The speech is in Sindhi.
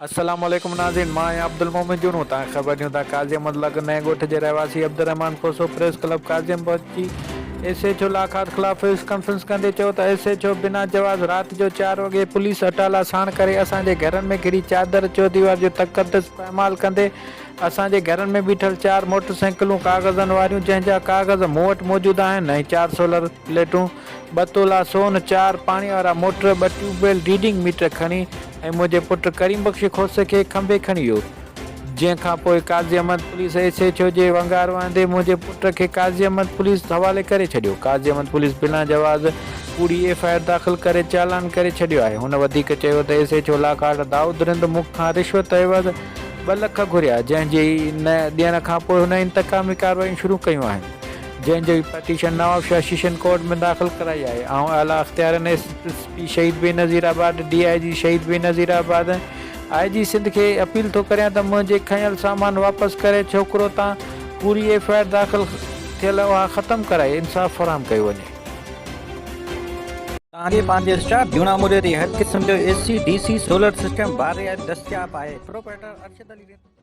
السلام عليڪم ناظرين مان آهيان عبدالمومن جوڻو توهان کي خبر ڏيون ٿا قاضي احمد لڳ نئين ڳوٺ جي رهواسي عبدالرحمان کوسو پريس ڪلب قاضي احمد پهچي ايس ايڇ او لاکاٽ خلاف پريس ڪانفرنس ڪندي چيو ته ايس ايڇ او بنا جواز رات جو چار وڳي پوليس اٽالا ساڻ ڪري اسان جي گهرن ۾ گهڙي چادر چوديوار جو تقدس پائمال ڪندي اسان جي گهرن ۾ بيٺل چار موٽر سائيڪلون ڪاغذن واريون جنهن جا ڪاغذ مون وٽ موجود آهن ۽ چار سولر پليٽون ٻه تولا سون، چار پاڻي وارا موٽر، ٻه ٽيوب ويل ريڊنگ ميٽر کڻي ۽ منهنجي پٽ ڪريم بخش کوسي کي کنڀي کڻي ويو. جنهن کان پوء Qazi Ahmed police S H O جي ونگار وهندي منهنجي پٽ کي قاضي احمد پوليس حوالي ڪري ڇڏيو. قاضي احمد پوليس بنا جواز ڪوڙي ايف I R داخل ڪري چالان ڪري ڇڏيو آهي. هن وڌيڪ چيو ته ايس ايڇ او لاکاٽ دائود رند مون کان رشوت عيوض ٻه لک گهريا جنهن جي نه ڏيڻ کان پوء هن انتقامي ڪارروايون شروع ڪيون آهن. جنهن جي پٽيشن نوابشاهه سيشن ڪورٽ ۾ داخل ڪرائي آهي. آئون اعليٰ اختيارين S S P Shaheed Benazirabad, D I G Shaheed Benazirabad ۽ I جي سنڌ کي اپيل ٿو ڪريان ته منهنجي کنيل سامان واپس ڪري ڇوڪرو تان ڪوڙي ايف I R داخل ٿيل اها ختم ڪرائي انصاف فراهم ڪيو وڃي. توهان جي پنهنجي اسٽاف جهونا موري تي هر قسم جو A C, D C, solar system باري دستياب آهي. پروپرائيٽر ارشد علي رند.